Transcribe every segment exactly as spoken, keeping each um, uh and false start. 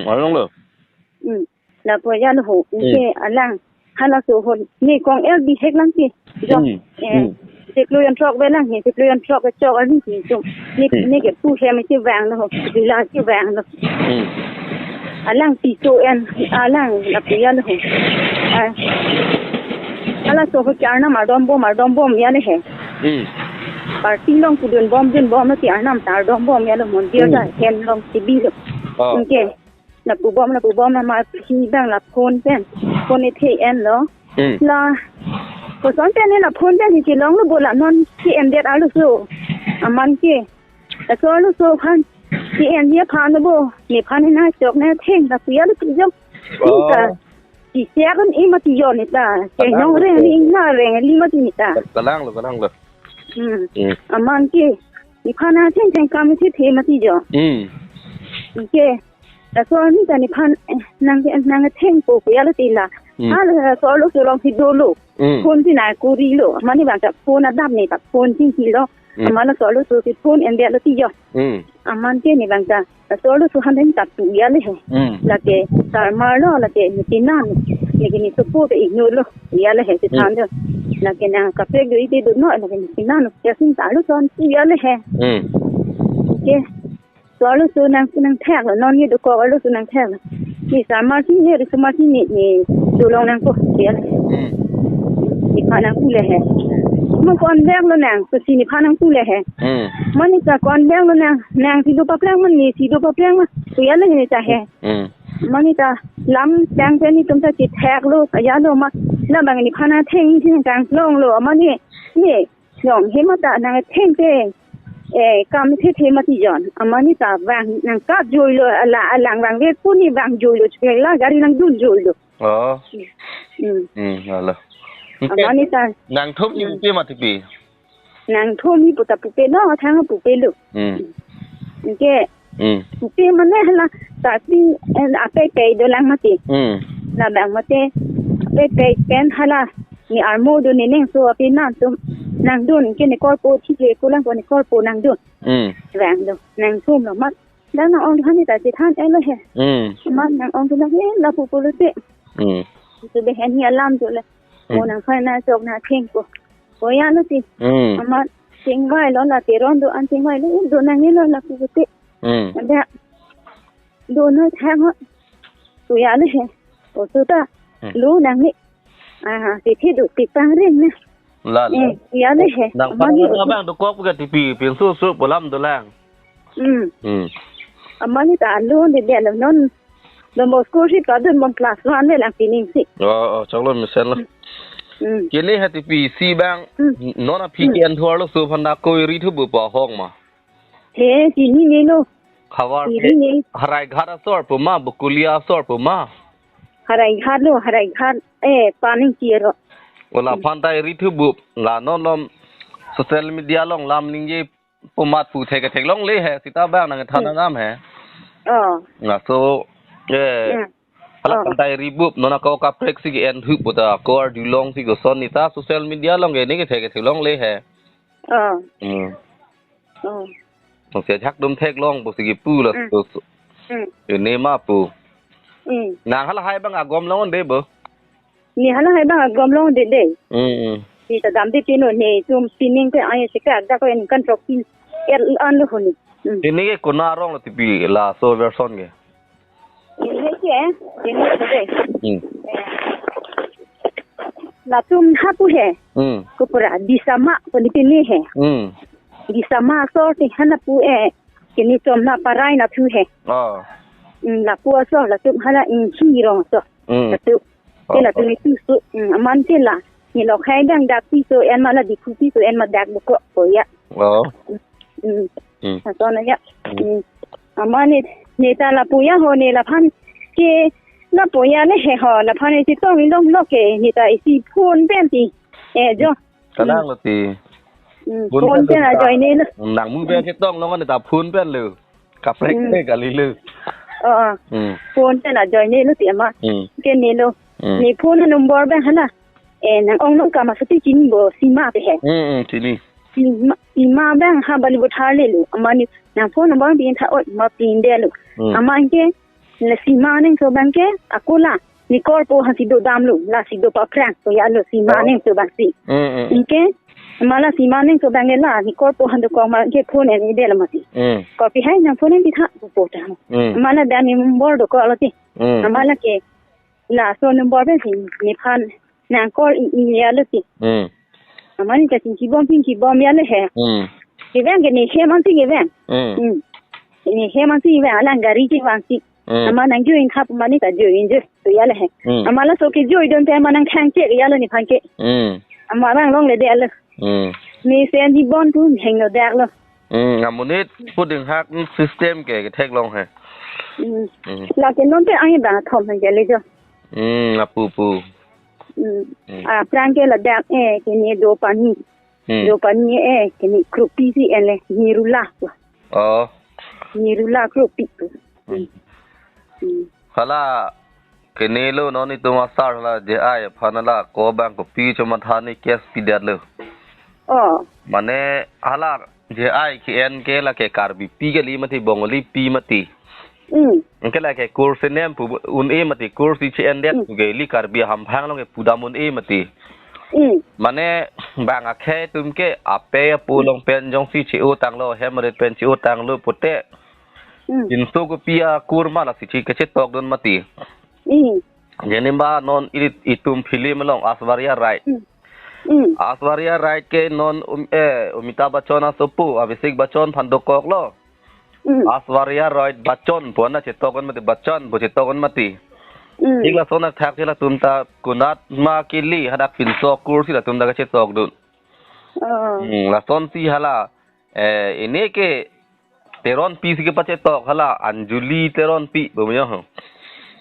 Arlong lo. Hmm. Lapu ajat lo ho. Hmm. Anke alang halaso ahut ne kong el bihek lang ke. Jo. Hmm. Eh, Hmm. chiklo jon throk ave lang he, chiklo jon throk kechok arni si chum. Ne, Hmm. ne ke pu hem chevang lo ho. Bila chevang lo. Hmm. Alang piso en, alang lapu ajat lo ho. Ah. Halaso ahut ke arnam ardom bom, ardom bom ajat le he. Hmm. Party along kedun bom, dun bom lo ti arnam ta ardom bom ajat lo, mondir Hmm. ta hem along si bi lo. Oh. Anke lapu bom, lapu bom, la ma si bang la phone pen. Phone ethe en lo. Hmm. La, koson pen ne la phone pen si chelong lo bo la non si en det arloso. Aman ke. Laso arloso aphan si en ji aphan lo bo. Nephan nangchok nangtheng lapu ajat lo ti jo. Oh. Neta. Si siak un i mati jo neta. Kalang Chenong lo. Reng ni na reng li mati neta. Kalang lo, kalang lo. Hmm. Hmm. Aman ke. Nephan nangtheng theng kam si the mati jo. Hmm. Anke. Laso arni ta nephan, eh, nang, nangthengpo pu ajat lo ti la. Hmm. Halaso arloso along si dolo. Hmm. Phone si nangkori lo. Amat ne bang ta phone adap ne ta phone si si lo. Hmm. Amat laso arloso si phone en det lo ti jo. Hmm. Aman ke ne bang ta. Laso arloso han den ta pu ajat le he. Hmm. Lake sarmar lo, lake ne tinan. Ne ke ne sopo te inu lo. Ajat le he si Hmm. than jo. Lake nang kaprek do ite do no, lake ne tinan lo. Ya sin ta arloso an pu ajat le he. Hmm. Ke. Laso arloso nang, nangthek lo, non ne dokok arloso nangthek lo. Ne sarmar si ne, risomar si ne, ne dolong nangpo, ya. Hmm. Nephan nangpu le he. Ma ko-an vek lo nang, so si nephan nangpu le he. Hmm. Ma neta ko-an vek lo nang, nang si do paprang ma, ne si do paprang ma, so ajat le neta he. Hmm. Ma neta lam tang pen netum ta chethek lo, ajat lo ma, labang nephan nangtheng si nangkanglong lo, ma ne, ne, Yong, he mata nangtheng te, eh, kam the the mati jo. Amat ne ta vang nangkap joi lo, ala, alang vang ve pu ne vang joi lo, chukle la gari nangdun joi lo. Oh. Hmm. Hmm, alo. Amat ne ta. Nangthum ni Hmm. pupe ma tipi? Nangthum ni puta pupe lo, thang pupe lo. Hmm. Anke, Hmm. Pupe mane hala, tapi, eh, apei pei dolang mati. Hmm. Labang mati, apei pei pen hala, ne armo do ne neng so api nan tum nangdun, ke ne korpo thi ke kulang ko ne korpo nangdun. Hmm. Vang do, nangthum lo mat. Dan nang-ong han ta si than en lo he. Hmm. Mat nang-ong tu na he, lapu pulo te. Hmm. Tu be hen hi alam tu le. Hmm. Mo nangkhai nangchok nangthengpo. Ko ajat lo ti. Hmm. Amat chingvai lo la Teron do-an chingvai lo, do nang ne lo lapu te. Hmm. Ada. Do na thang ho. Tu ajat le he. O tu ta. Hmm. Lo nang ne. Aha, si thi do ti pangring ne. La la. Eh, ajat le he. Nang Amat ne pangring o tu. Abang dokok ke tipi, pinso so pu alam dolang. Hmm. Hmm. Amat ne ta lo de de lo non. Don Bosco si ta dun bom class one le lang pining si. Oh, oh, choklo mesen lo. Hmm. Kene ha tipi si bang, Hmm. non aphi Hmm. ke an thuar lo so aphan da ko ri thu bu pa hong ma. He, si ni ne lo. Khavar Iri ke ni. Haraighat asor pu ma, Bokolia asor pu ma. Haraighat lo, Haraighat, eh, paning kiro. Ola Hmm. phan ta ri thu bu, la non lom social media along lam ningje pu mat pu thek thek longle he, sita bang nangthan Hmm. nam he. Oh. Laso, eh, Hmm. Hala Oh. phan ta ri bup, non ako kaprek si ke en thup puta, ako arjulong si koson neta social media along ke ne ke thek thek longle he. Oh. Hmm. Oh. Nang si ajak dum theklong pu si kipu la Hmm. so, so. Hmm. Yo ne ma pu. Hmm. Nang halahai bang agom long de bo. Ne halahai bang agom long de de. Hmm, hmm. Si ta dam de pino ne tum pining pe ai si ka da ko en kan trok pin. Er an lo honi. Hmm. Ini ke kona rong lo tipi laso version ke. Ini ke, ini ke de. Hmm. Latum hapu he. Hmm. Kupura disama puni pini he. Hmm. Disama asor ti hana pu eh. Kini chom na parai na thu he. Oh. Hmm, lapu asor latum hala inchi rong asor. Hmm. Latum. Ke Oh, latum oh. Itu su. Hmm, aman ke la. Ni lo khai dang dak pi so en ma la di khu pi so en ma dak buko ko ya. Oh. Hmm. Hmm. Asor na ya. Hmm. Hmm. Aman ne, ne ta lapu ya ho ne laphan ke lapu ya le he ho laphan ne si tong long lo ke ne ta isi phone pen ti. Eh, jo. Kalang lo ti. Hmm, phone phone pen pen ta ajoine lo. Nang mu pen si tong long ne ta phone pen lo. Kaprek Hmm. ke kali lo. Oh, oh. Hmm. Phone pen ajoine lo ti ama. Hmm. Ke ne lo. Hmm. Ne phone number pen hala. Eh, nang ong nang kama sati chini bo sima pe he. Hmm, hmm, chini. Sima, sima bang ha bali bo thar le lo. Ama ne nang phone number pin tha oi ma pin de lo. Hmm. Ama ke La sima aning so abang ke, ako la, ne korpo aphan si dodamlo, lasi dopa aphrang, so ya lo sima Oh. aning so abang si. Mm, mm, mm. Anke, ma la sima aning so abang ke la, ne korpo aphan dokok ma ke phone en-edetlo mati. Mm. Kopi hai nang phone en-etha, pupo ta. Mm. Ma la dan ne number dokoklo ti. Mm. Ma la ke, laso number pen si, nephan nang call i, i ya lo ti. Mm. Amat ne kachingki bom, chingki bom ya lo he. Mm. Kevang ke ne hem ansi kevang. Mm. Mm. Ne hem ansi kevang, alang gari kevang si. Mm. Amat nang join khap, amat ne ta join je, so ya lo he. Mm. Amat laso ke join dun te amat nang khang che ya lo nephan ke. Mm. Amat abang longledet lo. Mm. Ne sen di bon tu hengno dak lo. Mm, amonit puding hak system ke, ketheklong he. Mm. Mm. La ke non te ang bang thom hang ke le jo. Mm, apu pu. Mm. Mm. Aphrang ke ladak eh, ke ne do pani. Mm. Do pani eh, ke ne kropi si en le, nirula. Oh. Nirula kropi. Mm. Mm. Hala, kene lo non itum asar hala J I aphan hala ko abang kopi chomatha ne case pidetlo. Oh. Mane hala J I ke-en ke lake Karbipi kali mati Bongolipi mati. Mm. Anke lake kursi nem pu un-e mati kursi che-endet Mm. ke ili Karbi hamphang along ke pudam un-e mati. Mm. Mane bang akhei atum ke ape apo along pen jongsi che-otanglo hem ret pen che-otanglo pute. Mm. Pinso kopi akur ma lasi che kachetokdun mati. Mm. Jenimba non ili itum film along Aishwarya Rai. Mm. Mm. Aishwarya Rai ke non um, eh, Amitabh Bachchan asopo, Abhishek Bachchan aphan dokoklo. Mm. Aishwarya Rai Bachchan pu ana chetokdun mati, Bachchan pu chetokdun mati. Mm. Thik lason athak si latum ta konat ma kili hadak pinso akur si latum ta kachetokdun. Oh. Hmm, lasonsi hala, eh, ini ke Teronpi si kepachetok hala, Anjali Teronpi pu mane ho.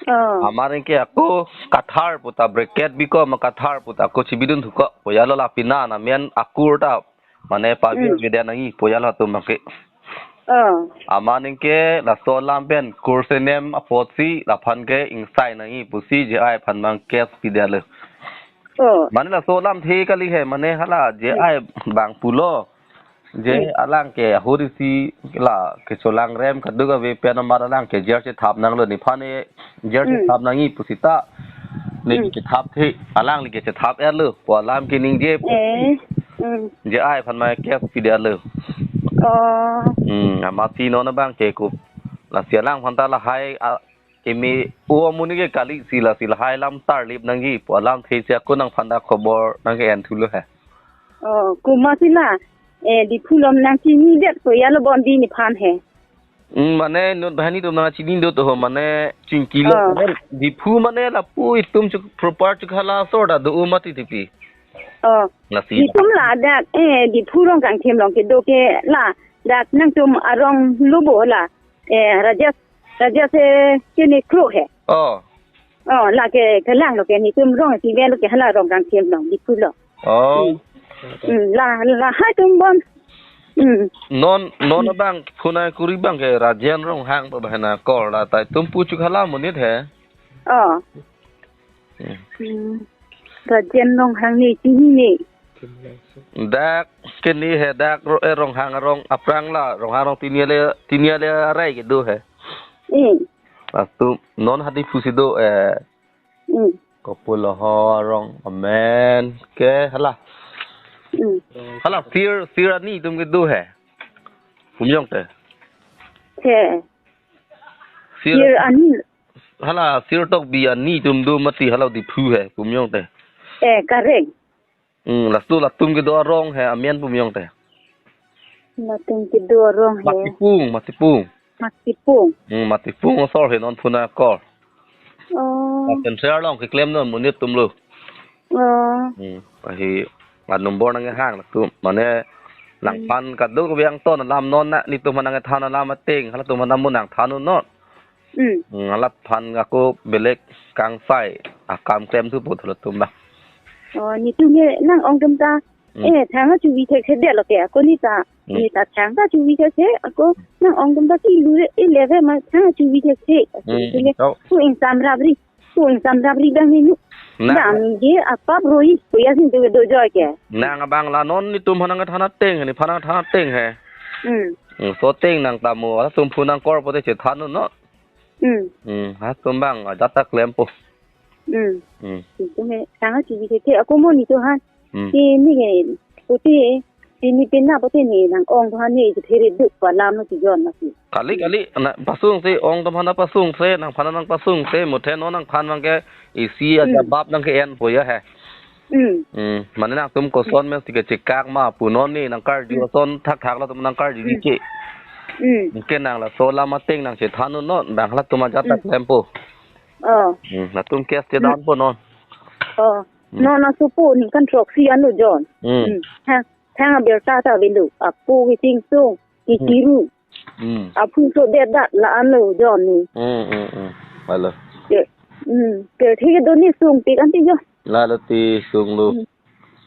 Oh. Amat anke ako Kathar puta bracket biko ma Kathar puta ako chibidun thuko. Pu ya lo la pina na men akur ta mane pavir Mm. video nangji pu ya lo atum abang ke. Oh. Amat anke laso alam pen kursi nem apotsi laphan ke ingsai nangji pusi J I aphan abang case pidetlo. Oh. Mane laso alamthe kali he, mane hala J I Mm. abang pulo. Je Mm. alang ke ahut isi la kecholangrem kadokave pen amat alang ke jail chethap nanglo nephan e jail Mm. chethap nangji pusita. Ne Mm. chethap the, alangli ke chethap-etlo pu alam keningje pu. Eh. Mm. J I aphan abang case pidetlo. Oh. Hmm, amatsi non abang ke ko. Lasi alangphan ta lahai a, keme o amonit ke kali si lasi lahai alam tarlip nangji pu alamthe si ako nangphan ta khobor nangke-en thulo he. Oh, komatsi la, eh, Diphu along nangchinidet ko ya lo bon di nephan he. Hmm, mane non banghini atum nangchinidun to ho mane chingkilo Oh. mane Diphu mane lapu itum chuk proper chuk hala asor ta do mati tipi. Oh. Lasi. Itum ladak, eh, Diphu Rongkangthim along kedo ke ladak nangtum arong lo bo la, eh, Rajesh, Rajesh, eh, kene kro he. Oh. Oh, lake kelang lo ke netum rong si vel lo ke hala Rongkangthim along Diphu lo. Oh. Hmm. Hmm, la, lahai atum bon. Hmm. Non, non Hmm. abang, khunai kuri abang ke Rajen Ronghang pu banghini akor la ta itum pu chuk hala amonit he. Oh. Hmm. Hmm. Rajen Ronghang ne chini ne. Dak kene he dak ro, eh, Ronghang arong aphrang la, Ronghang arong tiniale, tiniale arai kedo he. Hmm. Latum non ha Diphu si do, eh, Mm. Kopulo ho arong amen ke hala. Mm. Hala sir, sir ani atum kedo he. Pumjong te. Te. Sir, sir ani. Hala sir tok bi ani atum do mati hala Diphu he. Pumjong te. Eh, correct. Hmm, laso latum kedo arong he amen pumjong te. Latum kedo arong he. Matipung, Matipung. Matipung. Hmm, Matipung asor he non phone akor. Oh. Lapen share along keklem non monit atum lo. Oh. Hmm, ahi a number nanghang latum. Mane Hmm. nangphan kadokave angton alam non na netum aphan nangthan alam ateng. Halatum aphan mo nangthan non. Mm. Mm, alaphan ako belek kangsai akam klem thu pu thulo atum abang. Oh, netum ke nang-ong atum ta. Mm. Eh, thang achuvi thekthedetlo ke, ako ne ta. Mm. Ne ta thang ta chuvi thekthe, ako nang-ong atum ta si lu re, eh, leve ma thang achuvi thekthe. Mm, Ako ne, to. Pu ingsam rapri. Pu ingsam rapri abang ne nu. Na. Dam je apap roi, pu ya sin tu do joy ke. Nang abang la non netum aphan nangthan ateng, nephan nangthan ateng he. Mm. Mm, so ateng nang tamo, la sum phu nangkor pote chethan non. Hmm. Hmm, ha tumbang ajat ta klempo. Hmm. Hmm. Itu me, tangka chibi ke, ke ako mo ni to han. Hmm. Ke ni ke, pute, ke ni pena pute ni nang-ong to han ni, ke phere duk pa lam no ti jon na si. Kali, kali, na pasung si, ong to han na pasung si, nangphan nangpasung si, muthe non nangphan nang ke, isi aja Hmm. bab nang ke en po ya he. Hmm. Hmm, mane nangtum koson mes ti ke chekak ma pu non ni nangkarju Hmm. ason thakthak latum nangkarju Hmm. ni ke. Hmm. Ke nang laso lam ateng nang chethan non, bang latum ajat ta Hmm. klempo. Oh. Hmm, latum case te Hmm. down po non. Oh. Hmm. Non asopo ningkan throksi anlo jon. Hmm. Hmm. Ha, thang abirta ta avelo. Apo kiting sung, Hmm. kikiru. Hmm. Aphu so det dat la anlo jon ni. Hmm, hmm, hmm. Lalo. Ke, hmm. Ke thik do ni sung tik an ti jo. Lalo ti sung lo. Hmm.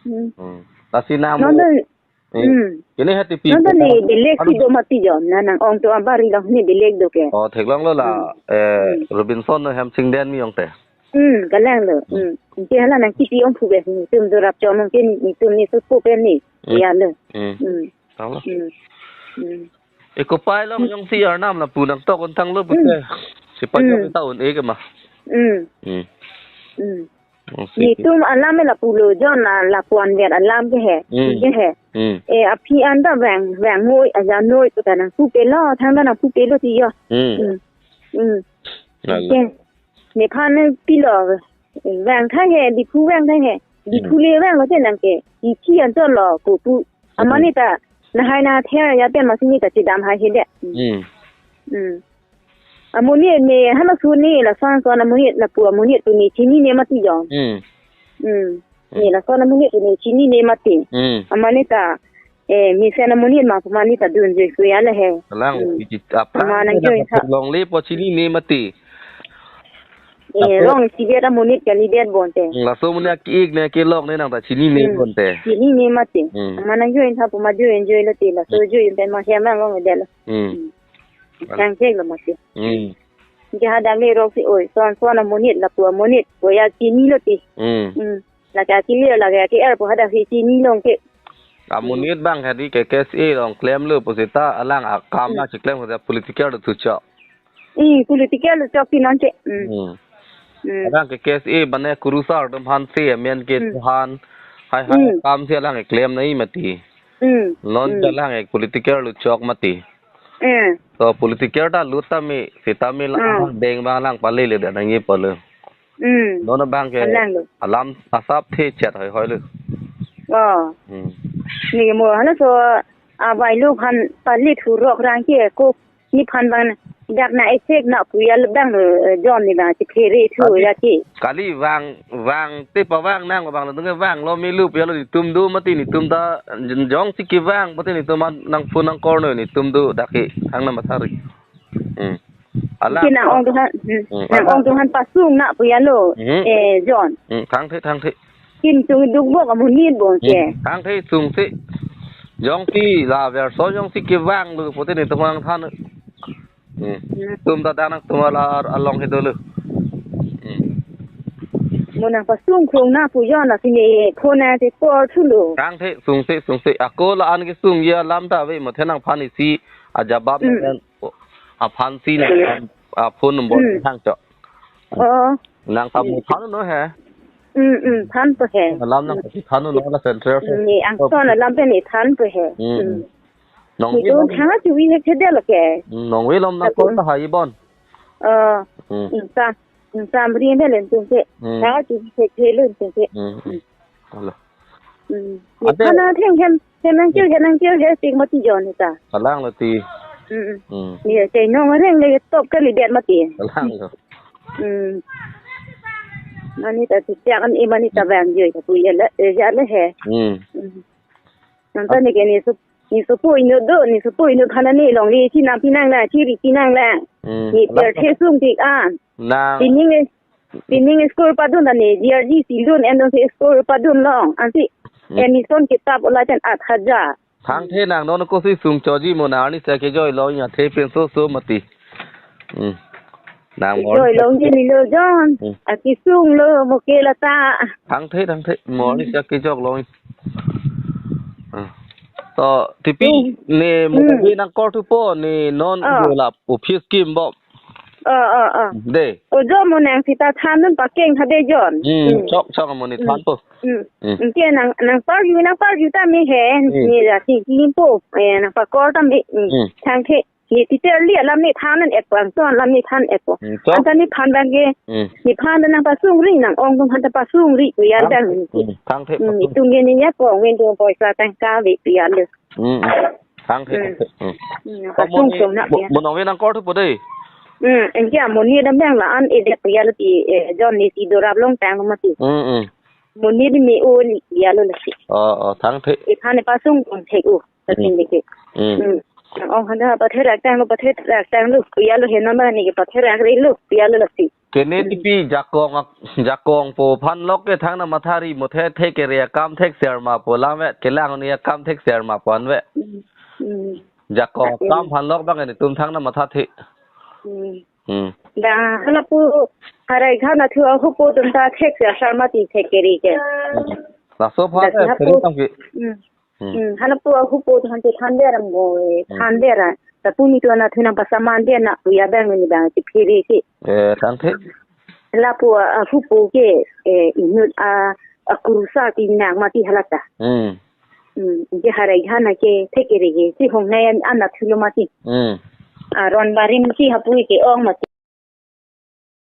Hmm. Hmm. Lasi nang Non mo. Dan, Hmm. Hmm. Ini hati pi Non dan ni kota belek si Anu. do mati jo. Na nang-ong to abari lo ni belek do ke. Oh, theklonglo la, Hmm. eh, Hmm. Robinson no hem chingden mi ong te. Hmm, kalanglo. Hmm. Hmm. Ke hala nang kipi ong phu be ni tum do rap chom ke ni tum ni supo pe ni. Hmm. Ya lo. Hmm. Hmm. Tanglo. Hmm. Hmm. Eko pai long Hmm. jongsi arnam lapu nangtok untang lo Hmm. pute. Si pa Hmm. jong ta un-e ke ma. Hmm. Hmm. Hmm. Oh, si. Nitum alam me lapulo jon la lapuan ver alam ke he. Hmm. Ke he. Hmm. E aphi an ta vang, vang noi, aja noi, to ta nang pupe lo, thang ta nang pupe lo ti jo. Hmm. Hmm. Hmm. Lalo. Ke. Nephan pilo, vang thang he, Diphu vang thang he. Diphu Hmm. le vang lo te nang ke. Ithi an to lo, ko pu. Amani Hmm. ta, na hai na ther ya pen ma sini ta chidam hai he de. Hmm. Hmm. Hmm. Amonit ne halaso ne lason son amonit lapu amonit pu ne chinine mati jo. Hmm. Hmm. Hmm. Ne lason amonit pu ne chinine mati. Hmm. Amani ta, eh, mesen amonit ma pu mani ta dunjoi kuya le he. Kalang Hmm. pi chi apa Ama nang ne join na tha. Longle po chinine mati. Eh, Laso long si biat amonit kali biat bonte. Hmm, laso amonit ki-ik ne kelok ne nang ta chinine Hmm. bonte. Chinine mati. Hmm. Ama nang join tha pu ma join joi lo te laso Hmm. join pen ma hem nang long de lo. Hmm. Hmm. Chang chek lo mati. Hmm. Ke hadak le rok si oi, son son amonit lapu amonit, ko ya chini lo ti. Hmm. Hmm. La ka chini lo, la ka ke er po hadak si chini long ke. Amonit bang hadi ke K S A long klem lo pu seta alang akam Hmm. na chiklem ko political tu chok. Hmm, political tu chok ti non che. Hmm. Hmm. Hmm. Alang ke K S A bane kurusar dum han se amen ke Hmm. han. Hai hai Hmm. akam se alang klem nai mati. Hmm. Non Hmm. Alang ke political tu chok mati. Hmm. So political ta lut tame, sitame la Hmm. bang bang lang pale le da nang ye pale. Hmm. Non bang ke Alang lo. Alam asap the chat hoi hoi lo. Oh. Hmm. Ni mo halaso avai lo phan pale thurok rang ke ko ni phan bang dak na esek na puya lo dang lo, eh, jon ni bang si phere thu Kali, ya ke. Kali vang, vang te pa vang nang vang lo tung vang lo me lo puya lo nitum do mati nitum ta jong si ke vang mati nitum an nang phone nang call no nitum do dak ke thang na mathari. Hmm. Ala. Ke nang ong tuhan, hmm, Hmm, nang ala. Ong tuhan pasung na puya lo, Hmm. Eh, jon. Hmm, thang the, thang the. Kim tung duk bok amonit bong ke. Hmm. Thang the sung the. Jong si la verso jong si ke vang lo pute nitum nang than. Hmm. Hmm. Tum ta dang tum ala along he dolo. Hmm. Mo nang pasung krung na pu jon na sini phone na te por thu lo. Thang the sung the sung the. Ako la an ke sung ya lam ta ve mo the nangphan isi ajabab Hmm. Nang aphan si nang, ah, phone number Hmm. Thang cho. Oh. Nang ta mo Hmm. Than no he. Hmm, hmm, than po he. Alam nang Hmm. Than no la central. Hmm, ni ang son alam pen ni than po he. Hmm. Hmm. Nong Ni wi don lom. Thang a chu wi he the de lo ke. Hmm, nong wi lom nang Tapu. Call ta hai bon. Oh. Hmm. Hmm, ta. Hmm, ta bri me len tung ke. Hmm. Thang a chu wi he the len tung ke. Hmm. Hmm. Alo. Hmm. Ante Khana theng hem, hem nang kir, hem nang kir, he tik mati jon ni ta. Kalang lo ti. Hmm. Hmm. Ni te nong reng le top kali biat mati. Kalang lo. Hmm. Mani ta ti tiak an i mani ta bang joi ta pu ya le, eh, ya le he. Hmm. Hmm. Nang ta ni ke ni sup, ni supu inu do, ni supu inu khana ni longle si nang pinang la, si ri pinang la. Hmm. Ni ter the sung tik an. Nang. Sining Sining school padun ta ne, G R D C lun, en don si school padun long, ansi Hmm. Admission kitap ulai pen at hajar. Thang the nang non ko si sung choji mo nang ni sa kejoi long ya the pen so so mati. Hmm. Nang mon. Kejoi long ji ni lo jon. Hmm. Aki sung lo mo ke la ta. Thang the, thang the. Mo ni Hmm. Sa kejok long. Hmm. To, tipi Hmm. Ne mo Hmm. Wi nang call thu po ne non Oh. Yo la office kim bom. Oh, oh, oh. De. Ojo mo nang sita than dun pakeng tha de John. Hmm, hmm, chok chok mo ni than po. Hmm. Hmm. Ke nang nang parju nang parju ta me he. Hmm. Ni ra si limpo. Eh, nang pakor ta me. Hmm. Hmm. Thang ke. Ni teacher li alam ni than an epo, angton alam ni than epo. Hmm, chok. Anta ni phan bang ke. Hmm. Ni phan nang pasung ri nang ong tum han ta pasung ri pu ya. Thang, dang ni. Hmm, thang the. Hmm, pasung. Itum ke ni ya ko wen do poisa tangka ve pu ya le. Hmm. Thang the, hmm, thang the. Hmm. Hmm, ko mo pasung ni, sung na mo, ya. Mo nong ve nang kor thu po de. Hmm, enke mo ni dam bang la an e de pu ya le ti, eh, John ni si dorap long tang ma ti. Hmm, hmm. Mo ni di me o ni ya lo le si. Oh, oh, thang the. E phan e pasung kong the o. Kasi Hmm. Ni ke. Hmm. Hmm. Ong han ta pathe rak tang lo, pathe rak tang lo. Pu ya lo he no ma ni ke pathe rak ri lo. Pu ya lo la si. Kene Hmm. Tipi jakong ak-, jakong po phan lok ke thang na matha ri mo the, the ke re akam thek ser ma po lam ve, kelang ni akam thek ser ma po an ve. Hmm. Hmm. Jakong Ati. Akam phan lok bang ni tum thang na matha the. Hmm. Hmm. Da hala pu harai kha na thu ahu po tum ta thek ser ser ma ti thek ke ri ke. Hmm. Laso pha Da ke si ha seri po. Tam ke. Hmm. Hmm. Hmm, hala pu ahu po than te than der ram go, eh, Hmm. Than der ra. Ta pu ni tu na thu nang pasaman der na pu ya bang ni bang si phere si. Eh, thang the. Hala pu ahu po ke, eh, inut a, a kursa ti nang ma ti hala ta. Hmm. Hmm, je harai ghan ke thek ke re ke. Si hong nai an, an na thu lo ma ti. Hmm. A ron barim si ha pu ke ong ma ti.